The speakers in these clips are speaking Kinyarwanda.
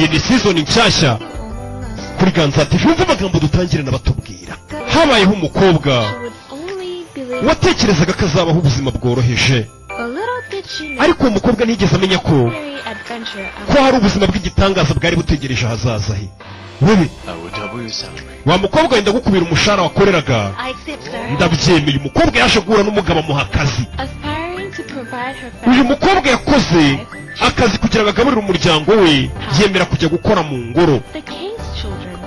Iyi season nshyashya kuri Ganza TV. Wumva amagambo dutangire n'abatubwira. Habayeho umukobwa watekerezaga ko azabaho ubuzima bworoheje, ariko uwo mukobwa ntiyigeze amenya ko hari ubuzima bw'igitangaza bwari butegereje ahazaza he. Wewe wa mukobwa wenda gukubira umushahara wakoreraga, ndabyemeye. Umukobwa yaje guhura n'umugabo amuha akazi. Uyu mukobwa yakoze akazi kugira ngo agaburire umuryango we, yemera kujya gukora mu ngoro,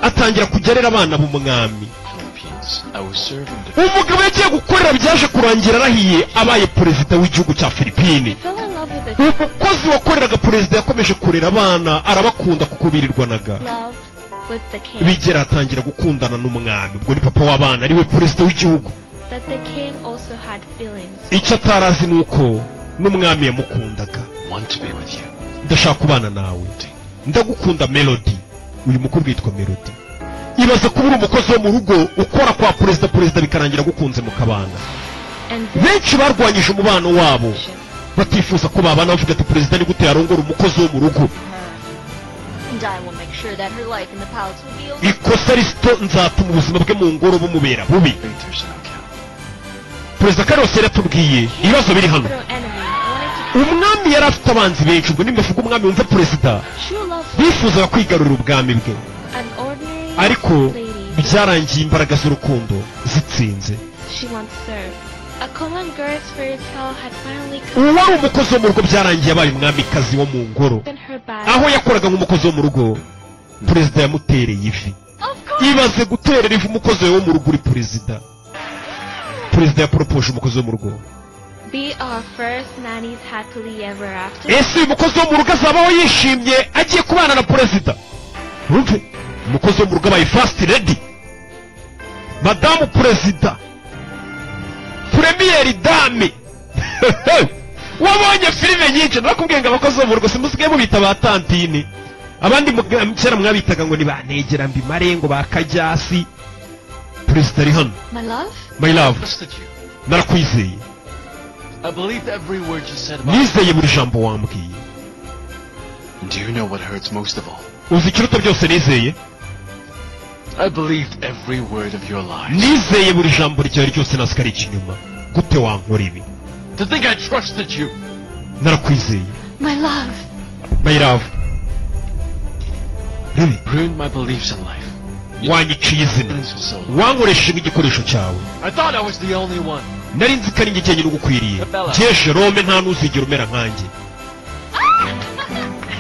atangira kujya arera abana b'umwami. Umugabo yagiye gukorera byaje kurangira arahiye abaye perezida w'igihugu cya Filipine. Umukozi wakoreraga perezida yakomeje kurera abana, arabakunda kuko birirwanaga. Bigera atangira gukundana n'umwami, ubwo ni papa w'abana ariwe perezida w'igihugu. Icyo atarazi ni uko n'umwami yamukundaga. Ndashaka kubana nawe, ndagukunda Melody. Uyu mukobwa yitwa Melody. Ibaze kuba uri umukozi wo mu rugo ukora kwa perezida, perezida bikarangira gukunze mukabana. Benshi barwanyije umubano wabo batifuza ko babana, bavuga ati perezida ni gute yarongora umukozi wo mu rugo. Ikosa risito nzatuma ubuzima bwe mu ngoro bumubera bubi. Perezida Carlos yaratubwiye ibibazo biri hano. Umwami yari afite abanzi benshi, ubwo nimba avuga umwami wumve perezida, bifuzaga kwigarurira ubwami bwe, ariko byarangiye imbaraga z'urukundo zitsinze. Uwari umukozi wo mu rugo byarangiye abaye umwamikazi wo mu ngoro. Aho yakoraga nk'umukozi wo mu rugo, perezida yamutereye ivi. Ibaze guterera ivi umukozi wo mu rugo uri perezida. Perezida yaporopoje umukozi wo mu rugo. Ese uyu mukozi wo mu rugo azabaho yishimye agiye kubana na perezida? Urumve, umukozi wo mu rugo abaye first lady, madamu perezida, première dame. Wabonye filime nyinshi narakubwiye ngo abakozi bo mu rugo simusigaye mubita ba tantine, abandi kera mwabitaga ngo ni ba negera mbimare, ngo ba kajyasi. Perezida ari hano. My love, narakwizeye, nizeye buri jambo wambwiye. Uzi ikiruta byose nizeye? Nizeye buri jambo ryawe ryose nasikari ikinyuma. Gute wankora ibi? Narakwizeye. My love, wanyiciye izina, wankoresheje nk'igikoresho cyawe. Nari nzi ko ari njye jyenyine ugukwiriye. Jye Jerome nta n'uzigera umera nkanjye.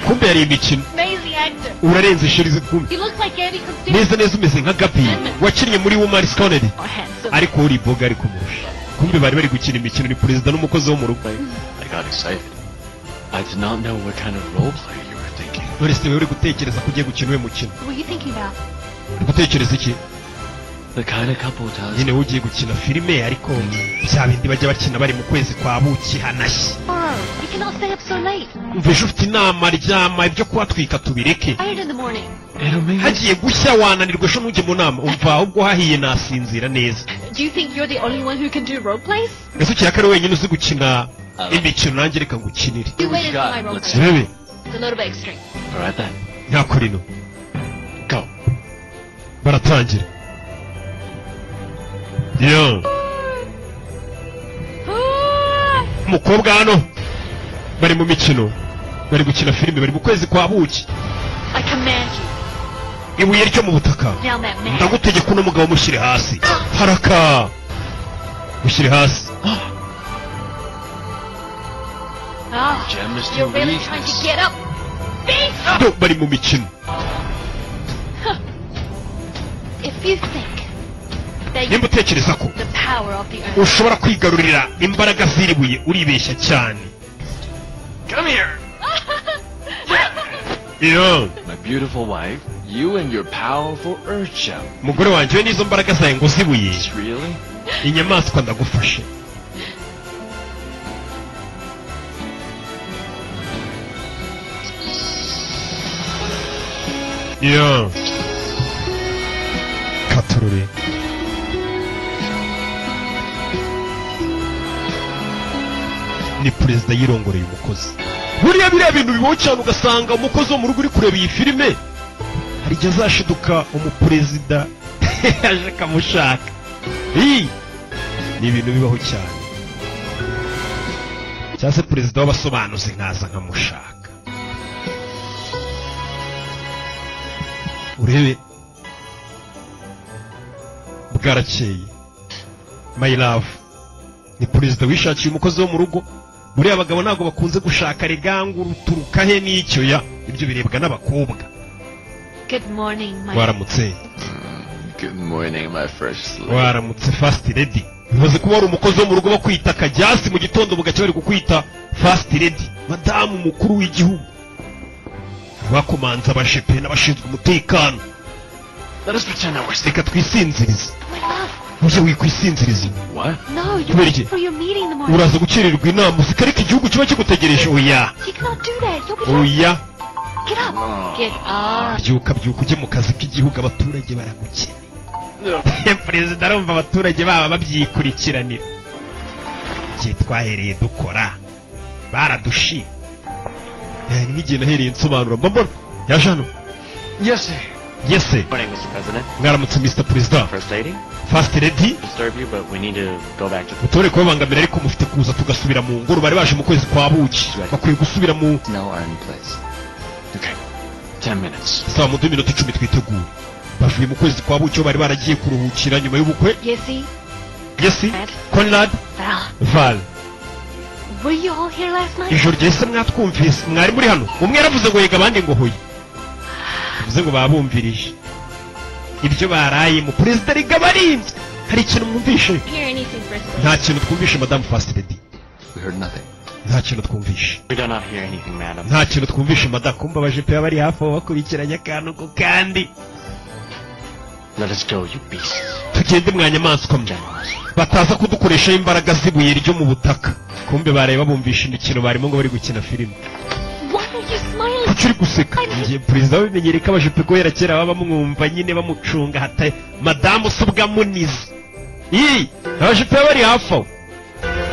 Kumbe yari imikino. Urarenze shirize kumbe. Neza neza umeze nka Gabi wakinnye muri Woman Scorned, ariko uri boga ari kumurusha. Kumbe bari bari gukina imikino, ni perezida n'umukozi wo mu rugo. None se uri gutekereza ko ugiye gukina uwe mukino? Uri gutekereza iki? Nyine ugiye gukina filime, ariko bya bindi bajya bakina bari mu kwezi kwa buki hanashye. Umva ejo ufite inama, ryama, ibyo kuhatwika tubireke. Hagiye gushya wananirwa ejo ntujye mu nama. Umva ahubwo hahiye nasinzira neza. Ese ukeka ko ari wenyine uzi gukina imikino? Nanjye reka ngukinire. Rebe ntakurino baratangira. Yo umukobwa hano bari mu mikino, bari gukina filime, bari mu kwezi kwa buki. Ibuye ryo mu butaka, ndagutegeka uno mugabo mushyire hasi. Haraka mushyire hasi. Bari mu mikino. Nimba utekereza ko ushobora kwigarurira imbaraga z'iribuye, uribeshya cyane. Come here. My beautiful wife, you and your powerful earth gem. Mugore wanjye we n'izo mbaraga zawe ngo zibuye. Inyamaswa ndagufashe. Yo. Katurure. Ni perezida yirongoreye umukozi. Buriya biriya bintu bibaho cyane, ugasanga umukozi wo mu rugo uri kureba iyi filime hari igihe azashiduka umuperezida aje akamushaka. Ni ibintu bibaho cyane. Cyangwa se perezida w'abasobanuzi nkaza nkamushaka. Urebe bwarakeye. My love ni perezida wishakiye umukozi wo mu rugo. Buriya abagabo ntabwo bakunze gushaka regangu ruturuka he n'icyo ya ibyo birebwa n'abakobwa. Good morning, my waramutse. Good morning, my first lady. Waramutse first lady. Bivuze kuba wari umukozi wo mu rugo bakwita kajyasi, mu gitondo bugacya bari kukwita first lady, madamu mukuru w'igihugu. Bakomanza abajepe n'abashinzwe umutekano. Let us pretend that we're Reka twisinzirize. My love. Uje wikwisinziriza. What? No, you're Kubera iki? late for your meeting in the morning. Uraza gukererwa inama, usika ariko igihugu kiba kigutegereje. Oya. You cannot do that. You'll be late. Oya. Get up. Get up. Byuka byuka ujye mu kazi k'igihugu, abaturage baragukeneye. Perezida arumva abaturage baba babyikurikiranira. Igihe twahereye dukora baradushima. N'igihe nahereye nsobanura mbona yaje hano. Yes, sir. Yes sir. Morning, Mr. President. Mwaramutse Mr. President. First Lady. First Lady. Disturb you, but we need to go back to the Utore kubabangamira ariko mufite kuza tugasubira mu ngoro. Bari baje mu kwezi kwa buki, bakwiye gusubira mu Now are in place. Okay. 10 minutes. Sawa, mu minota 10 twitegure. Bavuye mu kwezi kwa buki bari baragiye kuruhukira nyuma y'ubukwe. Yesi. Yesi. Conrad. Val. Were you all here last night? Ijoro ryese mwatwumvise, mwari muri hano. Umwe yaravuze ngo yega abandi ngo hoye. Bivuze ngo babumvirije ibyo baraye mu perezida rigabarinze. Hari ikintu mwumvishe? Nta kintu twumvishe Madame First Lady. We heard nothing. Nta kintu twumvishe. We do not hear anything, madam. Nta kintu twumvishe madame. Kumva abajepe bari hafi aho bakurikiranye akantu ko kandi. Let us go, you beasts. Tugende mwa nyamaswa mwe. Bataza kudukoresha imbaraga zibuye ryo mu butaka. Kumbe bareba bumvisha imikino barimo ngo bari gukina filime. Kuki uri guseka? Ngiye perezida babimenyereye ko abajepe guhera kera baba bamwumva nyine bamucunga hata madamu subwa munizi. Abajepe bari hafi aho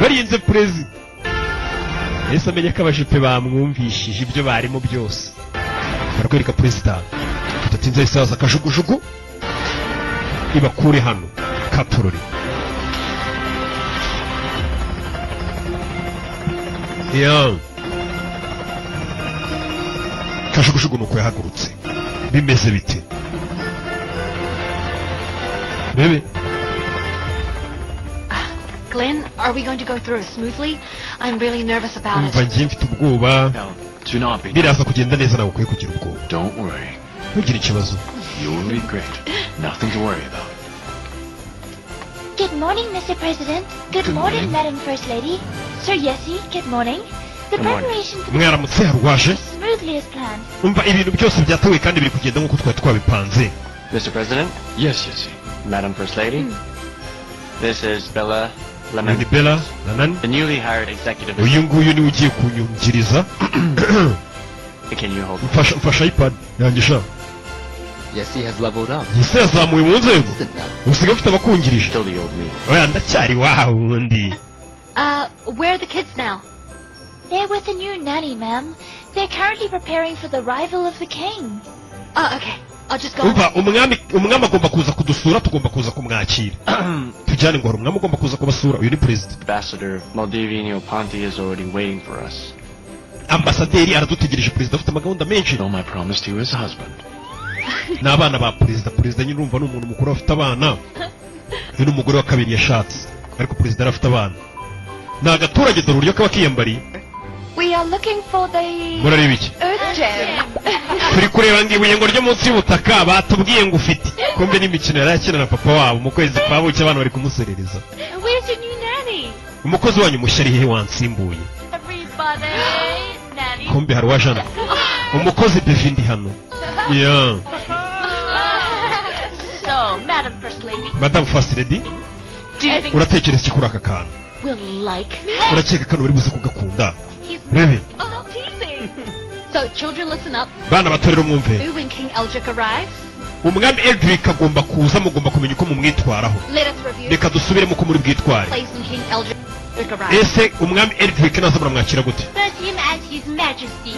barinze perezida. Yahise amenya ko abajepe bamwumvishije ibyo barimo byose. Barakwereka perezida tudatinze yahise haza akajugujugu ibakure hano katurore. Yeah. Kajugujugu nuko yahagurutse. Bimeze bite? Bebe. Glenn, are we going to go through smoothly? I'm really nervous about it. Umva ngiye mfite ubwoba. No, do not be. Biraza kugenda neza, nawe ukwiye kugira ubwoba. Don't worry. Ntugire ikibazo. You will be great. Nothing to worry about. Good morning, Mr. President. Good morning, Madam First Lady. Sir Yesi, good morning. The preparation for Mwaramutse harwaje. smoothly as planned. Umva ibintu byose byatewe kandi biri kugenda nkuko twari twabipanze. Mr. President? Yes, Yesi. Madam First Lady? This is Bella Lanan. Ni Bella Lanan. The newly hired executive. Uyu nguyu ni ugiye kunyungiriza. Can you hold? Mfasha iPad yanjye sha. Yesi has leveled up. Yesi yazamuye mu nzego. Usigaye ufite abakungirije. Still the old me. Oya ndacyari wa wundi. Where are the kids now? They're with a new nanny, ma'am. They're currently preparing for the arrival of the king. Oh, okay. I'll just go. Umva umwami agomba kuza kudusura, tugomba kuza kumwakira. Tujyane ngo hari umwami ugomba kuza kubasura. Uyu ni president. Ambassador Maldivino Ponti is already waiting for us. Ambasaderi aradutegereje. Perezida afite amagahunda menshi. No, my promise to you as a husband. N'abana ba perezida. Perezida nyine urumva ni umuntu mukuru afite abana. Uyu ni umugore wa kabiri yashatse, ariko perezida arafite abana. Ni agaturage dore uburyo kaba kiyambariye. We are looking for the Murareba iki? Earth Gem. Turi kureba ngo ibuye ngo ryo munsi y'ubutaka batubwiye ngo ufite. Kumbe n'imikino yari akina na papa wabo mu kwezi kwa buki, abana bari kumuserereza. Where's your new nanny? Umukozi wanyu mushya ari hehe wansimbuye? Everybody, nanny. Kumbe hari uwajana. Umukozi Bevi ndi hano. Yeah. So, Madam First Lady. Madam First Lady, Do you think uratekereza iki kuri aka kantu? we'll like? Urakeka kano bari buze kugakunda? He's Rebe. oh, teasing. So, children, listen up. Bana bato rero mwumve. When King Eldrick arrives, Umwami Eldrick agomba kuza, mugomba kumenya uko mumwitwaraho. let us review Reka dusubiremo uko muri bwitware. place in King Eldrick. Eldrick arrives? Ese umwami Eldrick naza muramwakira gute? First him as His Majesty.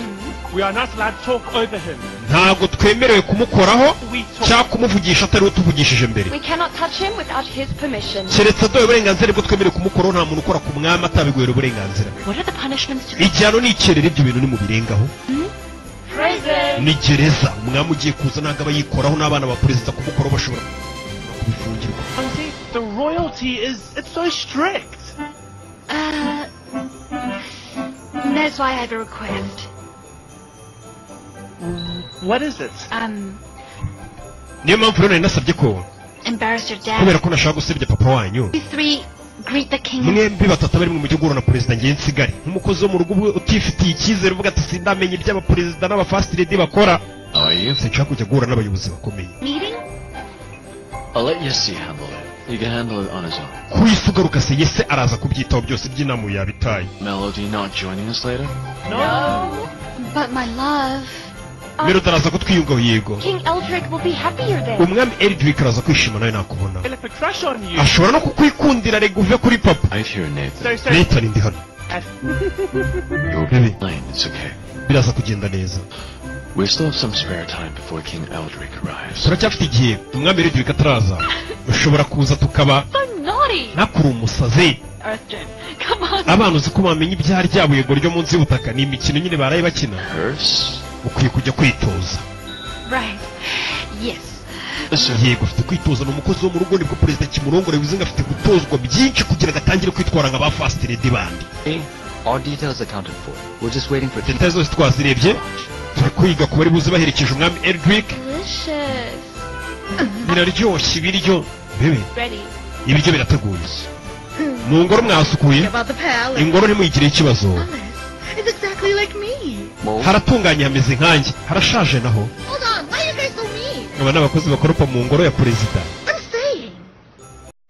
We are not allowed to talk over him. Ntabwo twemerewe kumukoraho We talk. cyangwa kumuvugisha atari we utuvugishije mbere. We cannot touch him without his permission. Keretse aduhaye uburenganzira bwo twemerewe kumukoraho, nta muntu ukora ku mwami atabiguhera uburenganzira. What are the punishments to be? Igihano ni ikerera, ibyo bintu nimubirengaho Prison. ni gereza. Umwami ugiye kuza ntabwo aba yikoraho, n'abana ba perezida kumukoraho bashobora kubifungirwa. Auntie, the royalty is, it's so strict. That's why I have a request. What is it? Niyo mpamvu rero nari nasabye ko Embarrass your dad. kubera ko nashaka gusebya papa wanyu, You three greet the king. Mwembi batatu bari mu mujyi guhura na perezida, ngiye nsigare nk'umukozi wo mu rugo ubwe utifitiye icyizere, uvuga ati sindamenya iby'abaperezida n'aba first lady bakora. How are you? Sinshaka kujya guhura n'abayobozi bakomeye. Meeting? I'll let Yessie handle it. He can handle it on his own. Ku isi ugaruka se yese araza kubyitaho byose by'inama yabitaye. Melody not joining us later? No. But my love. Melody araza kutwiyungaho, yego. King Eldrick will be happier then. Umwami Eldrick araza kwishima nawe nakubona. Develop a crush on you. Ashobora no kukwikundira, rega uve kuri papa. Right here, Nathan. So, so. Nathan, ndi hano. You'll be Baby. fine. It's okay. Biraza kugenda neza. We still have some spare time before King Eldrick arrives. Turacyafite igihe umwami Eldrick ataraza, ushobora kuza tukaba. So naughty. Ntakuri umusazi. Earth Gem. Come on. Abana uzi ko bamenya ibyaha ryabo ryo munsi y'ubutaka, ni imikino nyine baraye bakina. Curse? Ukwiye kujya kwitoza. Right. Yes. Yego, afite kwitoza, ni umukozi wo mu rugo, nibwo perezida kimurongora, bivuze ngo afite gutozwa byinshi kugira ngo atangire kwitwara nka ba first lady bandi. All details accounted for. We're just waiting for Details zose twazirebye, turi kwiga ku bari buze baherekeje umwami Eldrick. Delicious. Biraryoshye ibiryo bebe. Ready. Ibiryo birateguye mu ngoro, mwahasukuye. About the palace. Ingoro ntimuyigire ikibazo. It's exactly like me. Haratunganye, hameze nkanjye, harashaje naho. Hold on, why are you guys so mean? Aba ni abakozi bakoropa mu ngoro ya perezida. I'm saying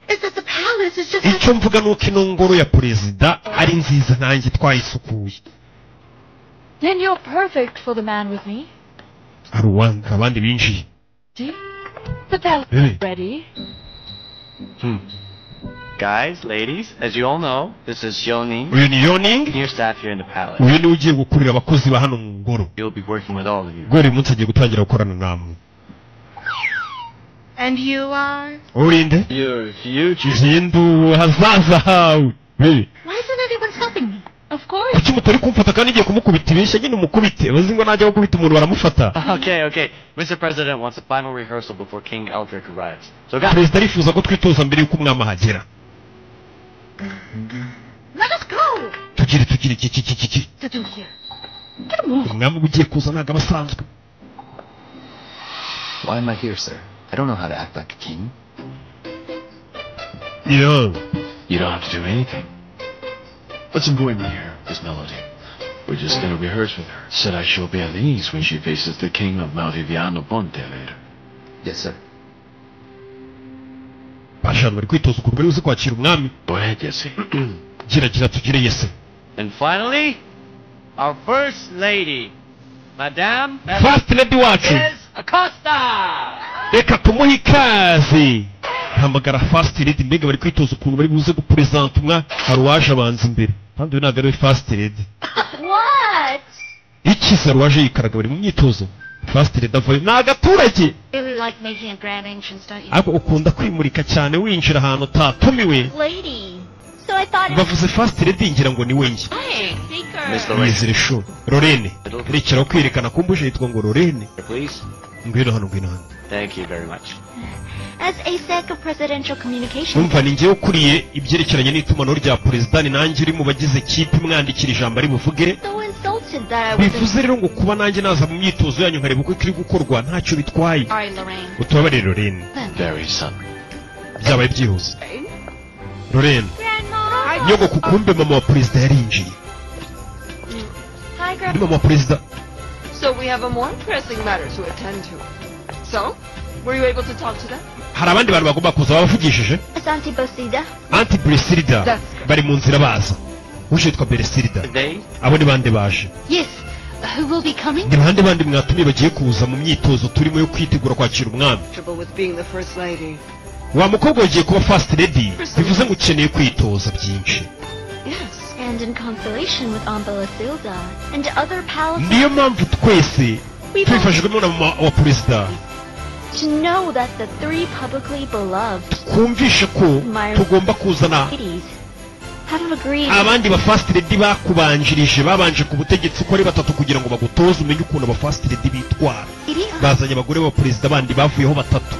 is that the palace is just Icyo mvuga ni uko ino ngoro ya perezida ari nziza nkanjye, twayisukuye. Then you're perfect for the man with me. Hari uwanga abandi binjiye. See? The palace Baby. Ready. Guys, ladies, as you all know, this is Yoning, Uyu ni Yoning. senior staff here in the palace. Uyu niwe ugiye gukurira abakozi ba hano mu ngoro. He'll be working with all of you. Guhera uyu munsi agiye gutangira gukorana namwe. And you are? Urinde? Your future. Jindu hazaza hawe baby. Why isn't anyone stopping me? Of course. Kuki mutari kumfata kandi ngiye kumukubita ibeshya nyine? Umukubite bazi ngo najya gukubita umuntu baramufata. Okay. Mr. President wants a final rehearsal before King Eldrick arrives. So, guys, Perezida arifuza ko twitoza mbere y'uko umwami ahagera. Let us go! Tugire tugire iki iki iki iki. To do here. Get a move. Umwami uba ugiye kuza ntabwo aba asanzwe. Why am I here, sir? I don't know how to act like a king. Yo. You don't have to do anything. What's important here is Melody. We're just gonna rehearse with her so that she'll be at ease when she faces the king of Maldiviano Ponte later. Yes, sir. Baje hano bari kwitoza ukuntu bari buze kwakira umwami. Go ahead, Jesse. Gira gira tugire yese. And finally, our first lady, Madame First lady wacu, Mrs. Acosta! Reka tumuhe ikaze. Hamagara first lady. Mbega bari kwitoza ukuntu bari buze gupresenta umwa. Hari uwaje abanza imbere kandi uyu ntabwo ari we first lady. What? Ikiza hari uwaje yikaraga, bari mu myitozo, first lady avayo ni agaturage. Really like making a grand entrance, don't you? Ariko ukunda kwimurika cyane winjira ahantu utatumiwe. Lady. So I thought it Bavuze first lady ngira ngo ni we njye. Hey, Seeker. Miss Lorraine, Yizire shu Lorene, rekeraho kwerekana kumbuje yitwa ngo Lorene. Please. Ngwino hano, ngwino hano. Thank you very much. As ASEC of Presidential Communications, Umva, ni njyewe ukuriye ibyerekeranye n'itumanaho rya perezida, ni nanjye uri mu bagize kipe imwandikira ijambo ari buvuge. So insulted that I wasn't. Bivuze rero ngo kuba nanjye naza mu myitozo yanyu nkareba uko iri gukorwa ntacyo bitwaye. Sorry, Lorraine. Utubabarire Lorene. Very sudden. Byabaye byihuse Lorene. Grandma. Nyogoko, kumbe mama wa perezida yarinjiye. Hi, Ni Grandma. mama wa perezida. So we have a more pressing matter to attend to. So, were you able to talk to them? Hari abandi bantu bagomba kuza, babavugishije? Auntie Bosida. Auntie Bresirida, bari mu nzira baza. Uje yitwa Beresirida. They? Abo ni bande baje? Yes. Who will be coming? Ni bande bandi mwatumiye bagiye kuza mu myitozo turimo yo kwitegura kwakira umwami? Trouble with being the first lady. Wa mukobwa ugiye kuba first lady, bivuze ngo ukeneye kwitoza byinshi. And in constellation with Aunt Bellasilda and other palace Niyo mpamvu twese tubifashijwemo na mama wa perezida to know that the three publicly beloved twumvishe ko tugomba kuzana ladies have agreed abandi ba first lady bakubanjirije, babanje ku butegetsi uko ari batatu, kugira ngo bagutoze umenye ukuntu aba first lady bitwara. Bazanye abagore ba perezida bandi bavuyeho batatu.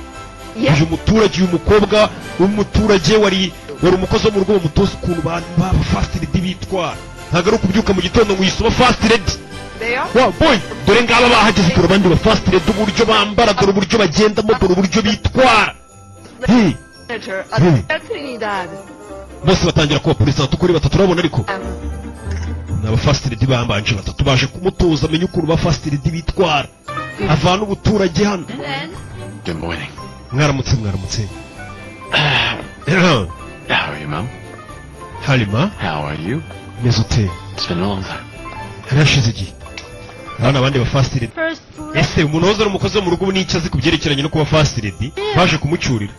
Uyu muturage, uyu mukobwa w'umuturage wari umukozi wo mu rugo, bamutoza ukuntu ba first lady bitwara. Ntabwo ari ukubyuka mu gitondo ngo uyisoma first lady. Wa boy, dore ngaba bahageze, dore abandi ba first lady uburyo bambara, dore uburyo bagendamo, dore uburyo bitwara. Hey. Bose batangira kuba perezida tukuri batatu, urabona ariko ni aba first lady bambanje batatu baje kumutoza amenye ukuntu ba first lady bitwara, avana ubuturage hano. Good morning. Mwaramutse, mwaramutse. How are you, Mom? Halima. How are you? Meze ute? It's been a long time. Harashize igihe. Hano abandi ba first lady. Ese umuntu wahoze ari umukozi wo mu rugo n'icyo azi ku byerekeranye no kuba first lady, baje kumucyurira.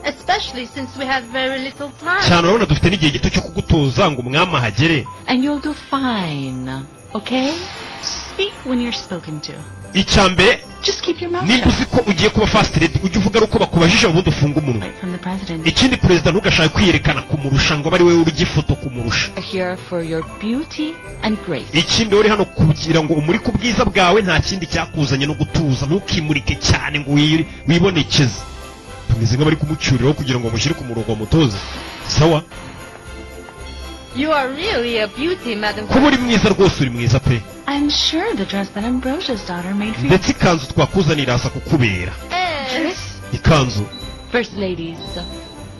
Especially since we have very little time. Cyane urabona dufite n'igihe gito cyo kugutoza ngo umwami ahagere. And you'll do fine, okay? Speak when you're spoken to. Icyambere, Just keep your mouth niba shut. uzi ko ugiye kuba first lady, ujye uvuga ari uko bakubajije, ubundi ufunga umunwa. From the president. Ikindi, perezida ntugashake kwiyerekana kumurusha ngo abe ari wowe urya ifoto kumurusha. Here for your beauty and grace. Ikindi, uri hano kugira ngo umurike ubwiza bwawe, nta kindi cyakuzanye no gutuza, ntukimurike cyane ngo wibonekeze. Tumeze nk'abari kumucyuriraho kugira ngo bamushyire ku murongo bamutoze. Sawa. You are really a beauty, Madam. Kuba uri mwiza rwose, uri mwiza pe. I'm sure the dress that Ambrosia's daughter made for you. Ndetse ikanzu twakuzanira iraza kukubera. Dress? Ikanzu. First ladies,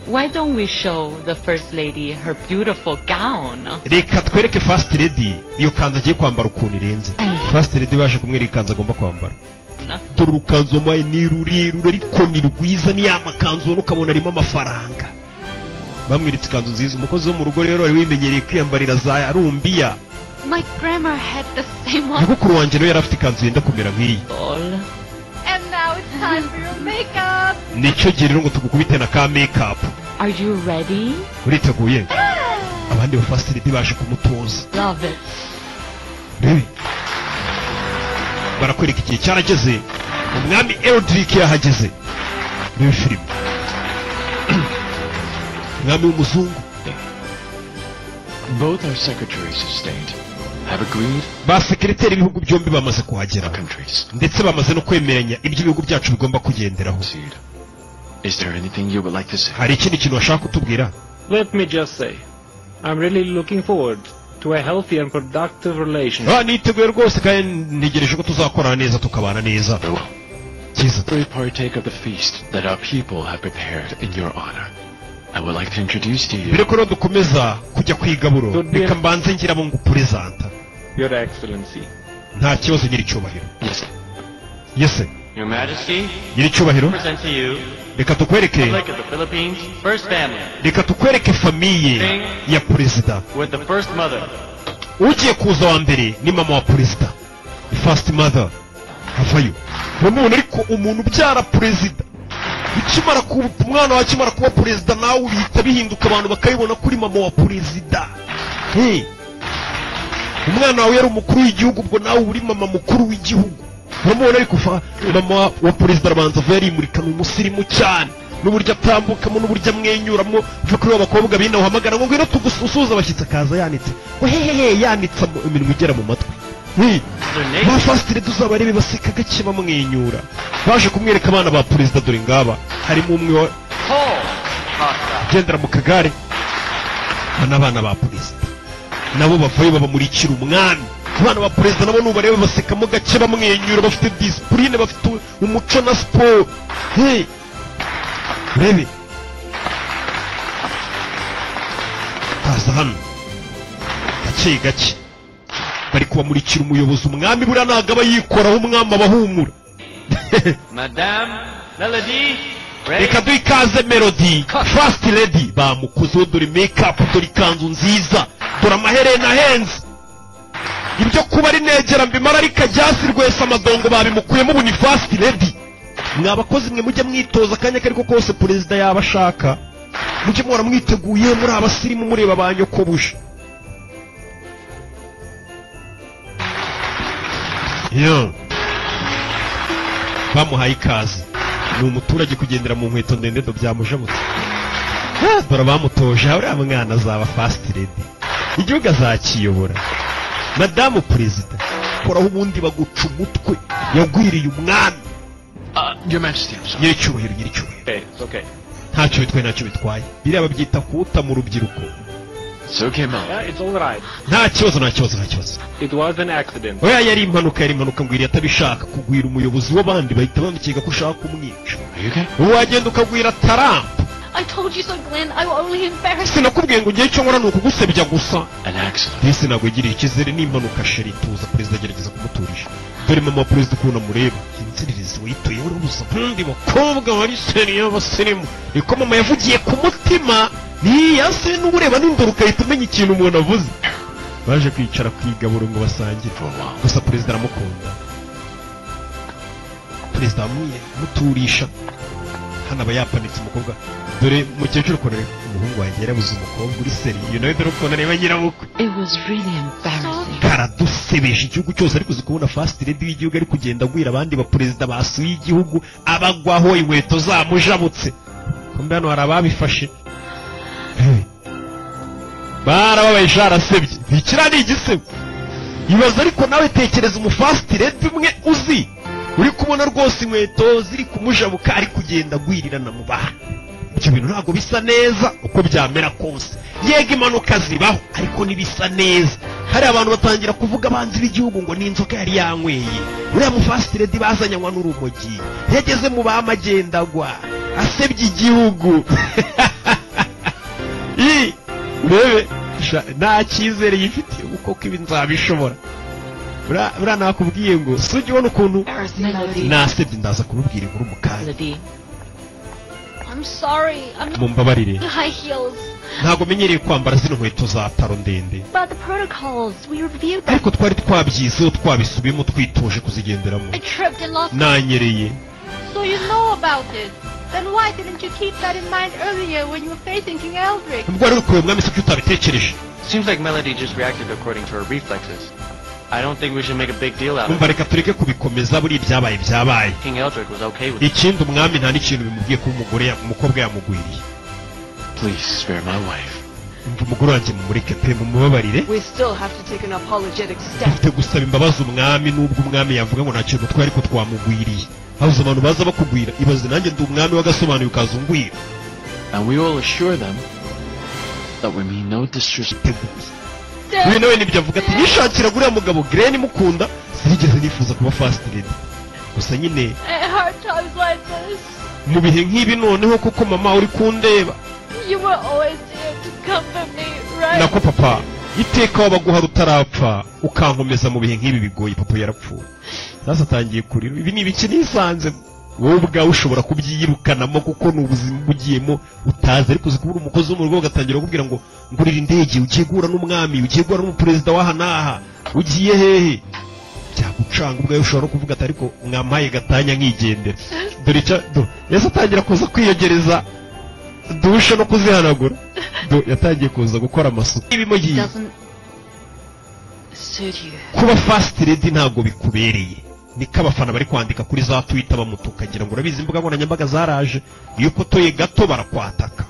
why don't we show the first lady her beautiful gown? Reka twereke first lady iyo kanzu agiye kwambara ukuntu irenze. First lady baje kumwereka ikanzu agomba kwambara. Dore urukanzu wamuhaye ni rurerure ariko ni rwiza, ni ya makanzu ubona ukabona arimo amafaranga. Bamweretse ikanzu nziza. Umukozi wo mu rugo rero wari wimenyereye kwiyambarira za rumbiya. My grandma had the same one. Nyogokuru wanjye nawe yari afite ikanzu yenda kumera nk'iyi. And now it's time for your makeup. Nicyo gihe rero ngo tugukubite na ka make-up. Are you ready? Uriteguye? Abandi ba first lady baje kumutoza. Love it. Rebe. Barakwereka igihe cyarageze, umwami Eldrick yahageze. Rebe filime. Umwami w'umuzungu. Both our secretaries of state have agreed Ba sekereteri b'ibihugu byombi bamaze kuhagera, countries. ndetse bamaze no kwemeranya ibyo ibihugu byacu bigomba kugenderaho. Proceed. Is there anything you would like to say? Hari ikindi kintu bashaka kutubwira? Let me just say, I'm really looking forward to a healthy and productive relationship. Ah, niteguye rwose kandi ntegereje ko tuzakorana neza tukabana neza. Very well. Cyiza. We partake of the feast that our people have prepared in your honor. I would like to introduce to you Mbere ko rero dukomeza kujya ku igaburo, reka mbanze ngira abo nguperezanta. Your Excellency. Nta kibazo, nyiricyubahiro. Yes. Yese. Your Majesty, Nyiricyubahiro, present to you reka tukwereke Republic of the Philippines First Family reka tukwereke famille ya perezida. with the First Mother. Ugiye kuza wa mbere ni mama wa perezida, first mother. Havayo uramubona, ariko umuntu ubyara perezida ukimara kuba umwana wawe akimara kuba perezida, nawe bihita bihinduka, abantu bakabibona kuri mama wa perezida. Hey. Umwana wawe yari umukuru w'igihugu, ubwo nawe uri mama mukuru w'igihugu. Uramubona ariko mama wa perezida arabanza ava yarimurika, ni umusirimu cyane, n'uburyo atambukamo n'uburyo amwenyuramo. Uva kuri ba bakobwa bino uhamagara ngo ngwino tugusuhuze abashyitsi, akaza yanitse ngo hehehe, yanitse iminwa igera mu matwi. Hey. Ba first lady uzabarebe baseka gake bamwenyura. Baje kumwereka abana ba perezida, dore ngaba harimo umwe wa Paul Costa. ugendera mu kagare. Aba ni abana ba perezida, nabo bavayo babamurikira umwami. Abana ba perezida nabo nubareba basekamo gake bamwenyura, bafite disipurine, bafite umuco na siporo. Hey. Urebe kaza hano gake gake bari kubamurikira umuyobozi. Umwami buriya ntabwo aba yikoraho, umwami aba ahumura. Madame Melody Ray. Reka duhe ikaze Melody first lady. Bamukozeho, dore make-up, dore ikanzu nziza, dore amaherena ahenze. Ibyo kuba ari negera mbimara ariko ajyasi rwese amadongo babimukuyemo, ubu ni first lady. Mwa bakozi mwe, mujye mwitoza akanya kariko kose perezida yaba ashaka, mujye muhora mwiteguye muri abasirimu, mureba ba nyokobuje. Yo, bamuhaye ikaze. Ni umuturage kugendera mu nkweto ndende do byamujabutse. Dore bamutoje, uriya mwana azaba first lady, igihugu azakiyobora. Madamu perezida koraho ubundi baguca umutwe. Yagwiriye umwami. Your Majesty, I'm sorry. Nyiricyubahiro, nyiricyubahiro. Okay, it's okay. Ntacyo bitwaye, ntacyo bitwaye. Biriya babyita kuwuta mu rubyiruko. It's okay, Melody. Yeah, it's all right. Nta kibazo, nta kibazo, nta kibazo. It was an accident. Oya, yari impanuka, yari impanuka. Ngwiriye atabishaka. Kugwira umuyobozi w'abandi bahita bamukeka ko ushaka kumwica. Are you okay? Wagenda ukagwira Trump. I told you so, Glenn. I will only embarrass Sinakubwiye ngo ugiye icyo nkora ni ukugusebya gusa. An accident. Disi ntabwo yigiriye icyizere, ni impanuka chérie, tuza. Perezida agerageza kumuturisha. Dore mama wa perezida ukuntu amureba, inzererezi wituye uri gusa nk'undi bakobwa bari sérieux b'abasirimu. Niko mama yavugiye ku mutima, niyase n'ureba n'indoro ugahita umenya ikintu umuntu avuze. Baje kwicara ku igaburo ngo basangire. For a while. Gusa perezida aramukunda, perezida amuye muturisha. Hano aba yapanitse umukobwa. Dore mukecuru ukuntu areba umuhungu wanjye, yarabuze umukobwa uri sérieux nawe. Dore ukuntu areba nyirabukwe. It was really embarrassing. Karadusebeje igihugu cyose. Ariko uzi kubona first lady w'igihugu ari kugenda agwira abandi baperezida basuye igihugu, abagwaho inkweto zamujabutse? Kumbe hano hari ababifashe. Hey. Barababaye, arasebye, ntikiriya ni igisebo. Ibaza ariko nawe, tekereza umu first lady umwe uzi uri kubona rwose inkweto ziri kumujabuka, ari kugenda agwirirana mu bantu. Ibyo bintu ntabwo bisa neza uko byamera kose. Yego, impanuka zibaho, ariko ntibisa neza. Hari abantu batangira kuvuga, abanzi b'igihugu, ngo ni inzoga yari yanyweye uriya mu first lady bazanye, anywa n'urumogi, yageze mu bamagendagwa asebye igihugu. I urebe nta cyizere yifitiye kuko ibi nzabishobora. Buriya nakubwiye ngo sujya ubona ukuntu Melody. nasebye. Ndaza kumubwira inkuru mu kanya. Melody. I'm sorry. I'm not Mumbabarire. high heels. Ntabwo menyereye kwambara zino nkweto za talon ndende. But the protocols, we reviewed them. Ariko twari twabyizeho, twabisubiyemo, twitoje kuzigenderamo. I tripped and lost. Nanyereye. So you know about it. Then why didn't you keep that in mind earlier when you were facing King Eldrick? Ubwo wari uri kureba umwami se, kuki utabitekereje? Seems like Melody just reacted according to her reflexes. I don't think we should make a big deal out of Umva, it. reka tureke kubikomeza, buriya ibyabaye byabaye. King Eldrick was okay with it. Ikindi, umwami nta n'ikintu bimubwiye kuba umugore umukobwa yamugwiriye. Please spare my wife. Umva, umugore wanjye mumureke pe, mumubabarire. We still have to take an apologetic step. Dufite gusaba imbabazi umwami, nubwo umwami yavuga ngo nta kintu twari, ariko twamugwiriye. Habuze abantu baza bakugwira. Ibaze nanjye ndi umwami w'agasobanuye ukaza ungwira. And we will assure them that we mean no disrespect. Teguye uyu nawe nibyo avuga, ati nishakiraga uriya mugabo Glenn mukunda, sinigeze nifuza kuba first lady, gusa nyine At hard times like this, mu bihe nk'ibi noneho kuko mama uri kundeba. you were always here to comfort me, right? Nako papa, iteka wabaguhara utarapfa, ukankomeza mu bihe nk'ibi bigoye. Papa yarapfuye, sasa atangiye kurira. Ibi ni ibiki nisanze? Wowe ubwawe ushobora kubyiyirukanamo kuko ni ubuzima uba ugiyemo utazi. Ariko uzi kubura umukozi wo mu rugo bagatangira kukubwira ngo ngurira indege, ugiye guhura n'umwami, ugiye guhura n'umuperezida w'aha n'aha, ugiye hehe, byagucanga. Ubwawe ushobora no kuvuga ati ariko mwampaye gatanya nkigendera. Dore icyo yahise atangira kuza kwiyegereza dushe no kuzihanagura. Do yatangiye kuza gukora amasuku ibimugiye. Doesn't suit you. Kuba first lady ntabwo bikubereye, niko abafana bari kwandika kuri za Twitter bamutuka. Ngira ngo urabizi, imbuga nkoranyambaga zaraje, iyo ukotoye gato barakwataka,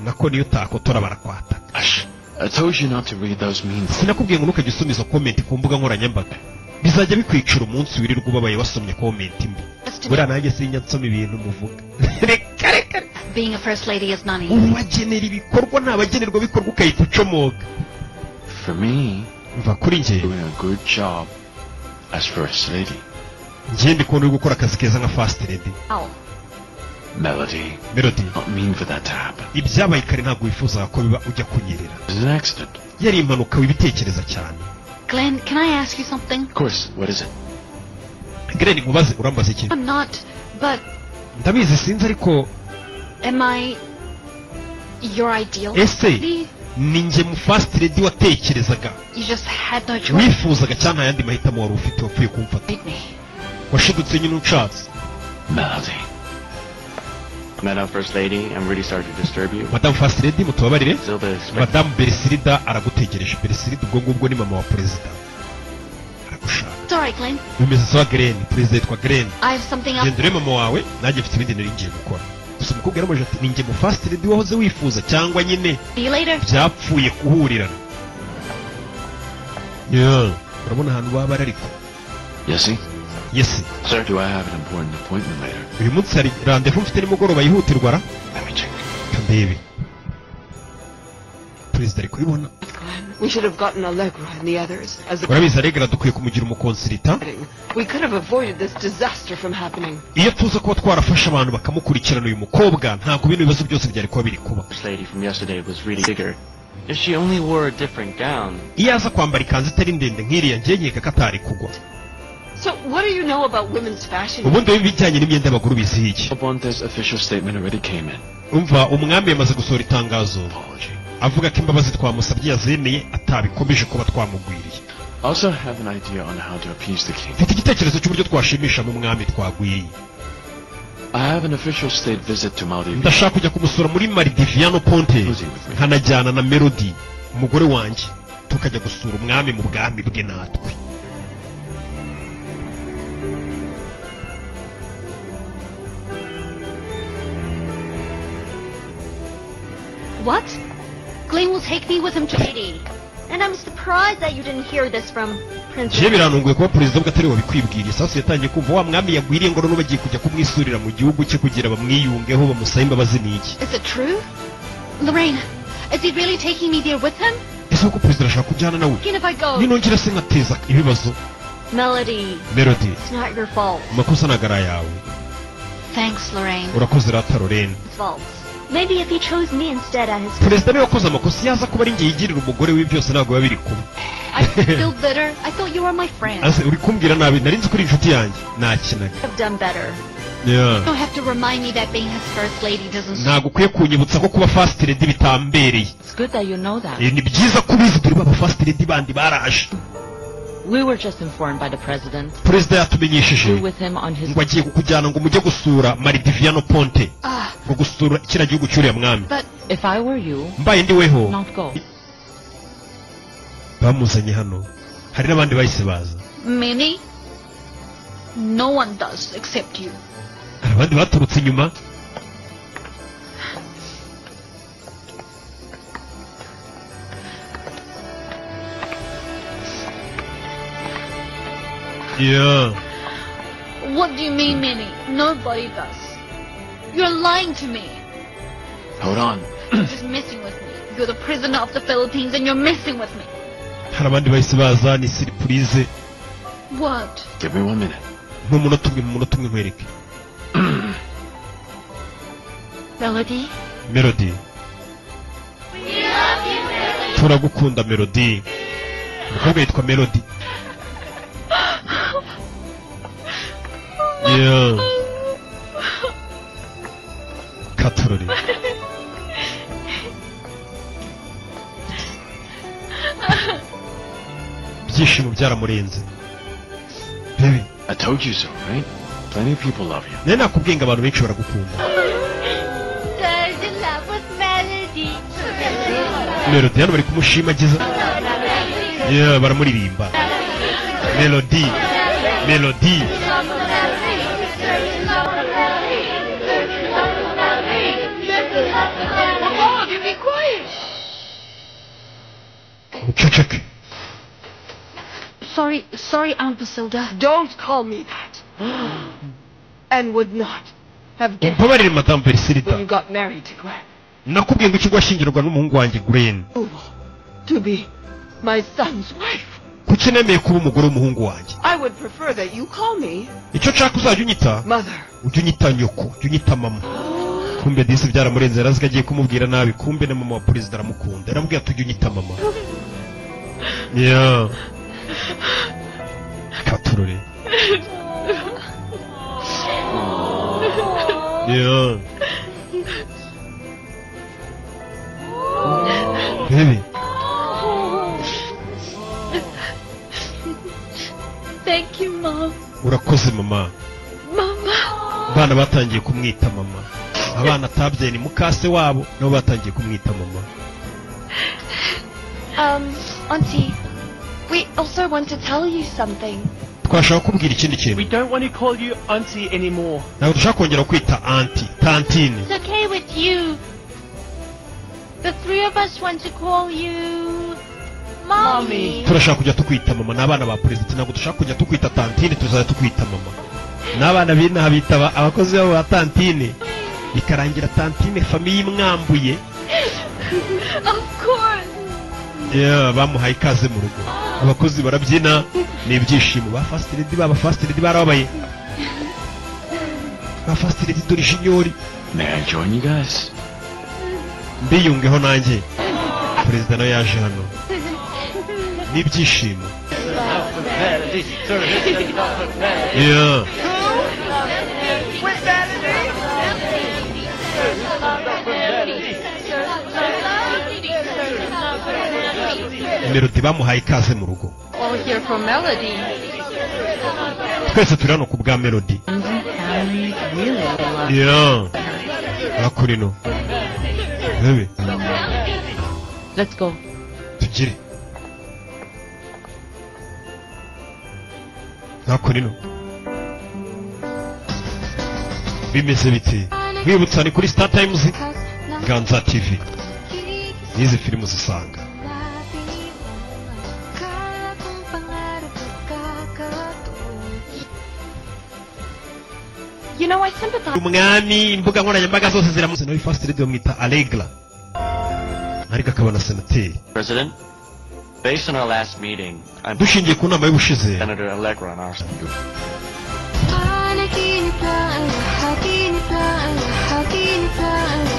nako niyo utakotora barakwataka. Ash, I told you not to read those mean things. Sinakubwiye ngo ntukajye usoma izo comment ku mbuga nkoranyambaga? Bizajya bikwicira umunsi wirirwa ubabaye wasomye comment mbi. Buriya nanjye sinjya nsoma ibintu muvuga, reka reka. Being a first lady is not easy. Ubagenera ibikorwa nta bagenerwabikorwa, ukahita ucomoka. For me, Mva, kuri njye, doing a good job as First Lady. Njye ndi kubona uri gukora akazi keza nka first lady. Ow. Melody, Melody, not mean for that to happen. ibyabaye kare ntabwo wifuzaga ko biba ujya kunyerera. It was an accident. Yari impanuka, wibitekereza cyane. Glenn, can I ask you something? Of course, what is it? Glenn, nkubaze? Urambaza iki? I'm not, but Ndabizi, sinzi, ariko am I your ideal Ese lady? ni njye mu first lady watekerezaga, You just had no choice. wifuzaga, cyangwa nta yandi mahitamo wari ufite, wapfuye kumfata? Me. Washidutse nyine unshatse. Melody. Madam First Lady, I'm really sorry to disturb you. Madamu first lady, mutubabarire. Zilda is expecting Madamu Beresirida aragutegereje. Beresirida ubwo ngubwo ni mama wa perezida, aragushaka. right, Glenn. Bimeze sawa Glenn. Perezida yitwa Glenn. I have something else. Genda urebe mama wawe, nanjye mfite ibindi nari ngiye gukora. Gusa umukobwa yaramubajije ati ninjye mu first lady wahoze wifuza cyangwa nyine See you later. byapfuye kuhurirana. Yeah. Urabona ahantu baba bari ariko. Yesy? Yesi. Sir, do I have an important appointment later? Uyu munsi hari rendezvous mfite nimugoroba yihutirwa ra? Let me check. Kandebe. Perezida ari kubibona. We should have gotten Allegra and the others as the Urabizi Allegra dukwiye kumugira umukonsilita. We could have avoided this disaster from happening. Iyo tuza kuba twarafashe abantu bakamukurikirana uyu mukobwa, ntabwo bino bibazo byose byari kuba biri kuba. This lady from yesterday was really bigger. If she only wore a different gown. Iyo aza kwambara ikanzu itari ndende nk'iriya, njye nkeka ko atari kugwa. So what do you know about women's fashion? Ubundi ibijyanye n'imyenda y'abagore ubizi iki? Bonte's official statement already came in. Umva, umwami yamaze gusohora itangazo avuga ko imbabazi twamusabye yazemeye, atabikomeje kuba twamugwiriye. I also have an idea on how to appease the king. Mfite igitekerezo cy'uburyo twashimisha mu mwami twagwiriye. I have an official state visit to Maldives. Ndashaka kujya kumusura muri Maldiviano Ponte, nkanajyana na Melody umugore wanjye, tukajya gusura umwami mu bwami bwe natwe. What? Glenn will take me with him to Lady. And I'm surprised that you didn't hear this from Princess. Je biranunguye kuba perezida ubwo atari wabikwibwiriye. Sasu yatangiye kumva wa mwami yagwiriye ngo none bagiye kujya kumwisurira mu gihugu cye kugira bamwiyungeho bamusabe imbabazi n'iki. Is it true? Lorraine, is he really taking me there with him? Ese koko perezida arashaka kujyana nawe? Even if I go. Ninongera se nkateza ibibazo. Melody. Melody. It's not your fault. Amakosa ntabwo ari ayawe. Thanks, Lorraine. Urakoze rata Lorraine. It's fault. Maybe if he chose me instead at his... Perezida niwe wakoze amakosa, yaza kuba ari njye yigirira umugore we byose ntabwo biba biri kuba. I feel bitter. I thought you were my friend. Ase uri kumbwira nabi, nari nzi ko uri inshuti yanjye. Nakinaga. I've done better. Yeah. You don't have to remind me that being his first lady doesn't... Ntabwo ukwiye kunyibutsa ko kuba first lady bitambereye. It's good that you know that. Ni byiza ko ubizi, turi baba first lady bandi baraje. We were just informed by the president. Perezida yatumenyesheje with him on his... ngo agiye kukujyana ngo mujye gusura Maldiviano Ponte, ngo gusura kiriya gihugu cy'uriya mwami. But if I were you, mbaye ndi weho, not go. Bamuzanye hano, hari n'abandi bahise baza. Many? No one does except you. Hari abandi baturutse inyuma. Yeah. What do you mean, Minnie? Nobody does. You're lying to me. Hold on. You're just messing with me. You're the prisoner of the Philippines and you're messing with me. Hari abandi bahise baza, ni surprise. What? Give me 1 minute. Umunota umwe, umunota umwe nkwereke. Melody. Melody. Turagukunda Melody. Umukobwa yitwa Melody. Yeah. Katurori. Ibyishimo byaramurenze. Baby. I told you so, right? Plenty of people love you. Nari nakubwiye ngo abantu benshi baragukunda. There's in love with Melody. Melody hano bari kumushimagiza. Yeah, baramuririmba. Melody. Melody. Muceceke. Sorry, sorry, Aunt Basilda. Don't call me that. And would not have guessed Mbabarire Madame Bersilda. when you got married to Glenn. Nakubwiye ngo ikigo washyingirwa n'umuhungu wanjye Glenn. To be my son's wife. Kuki nemeye kuba umugore w'umuhungu wanjye? I would prefer that you call me Icyo nshaka uzajya unyita mother. Ujye unyita nyoko, ujye unyita mama. Kumbe disi byaramurenze, yarazi agiye kumubwira nabi. Kumbe na mama wa perezida aramukunda, yaramubwiye ati ujye unyita mama. Yeah. Katurore. Yeah. Baby. Thank you, Mom. Urakoze mama. Mama. Abana batangiye kumwita mama. Abana atabyaye ni mukase wabo nabo batangiye kumwita mama. Auntie, we also want to tell you something. Twashaka kubwira ikindi kintu. We don't want to call you auntie anymore. Ntabwo dushaka kongera kwita auntie, tantine. It's okay with you. The three of us want to call you Mommy. Turashaka kujya tukwita mama. Ni abana ba perezida, ntabwo dushaka kujya tukwita tantine, tuzajya tukwita mama. N'abana b'inaha bitaba abakozi babo ba tantine, bikarangira tantine famille imwambuye. Of course. Yeah, bamuhaye ikaze mu rugo, abakozi barabyina, ni ibyishimo. Ba first lady, baba first lady barababaye, ba first lady. Dore junior. May I join you guys? Mbiyungeho nanjye? Perezida nawe yaje hano n'ibyishimo. Yeah. Melody bamuhaye ikaze mu rugo. All here for Melody. Twese turi hano ku bwa Melody. Family really love Yeah. Hakurino bebe. Let's go. Tugire hakurino. Bimeze bite? Mwibutsa ni kuri Star Times, Ganza TV, n'izi filime uzisanga. You know, I sympathize. Umwami, imbuga nkoranyambaga zose ziramuzi. Nawe first lady bamwita Allegra, ariko akaba na senateri. President, based on our last meeting, I'm Dushingiye ku nama y'ubushize, Senator Allegra on our side. Panaginip lang, haginip lang, haginip lang.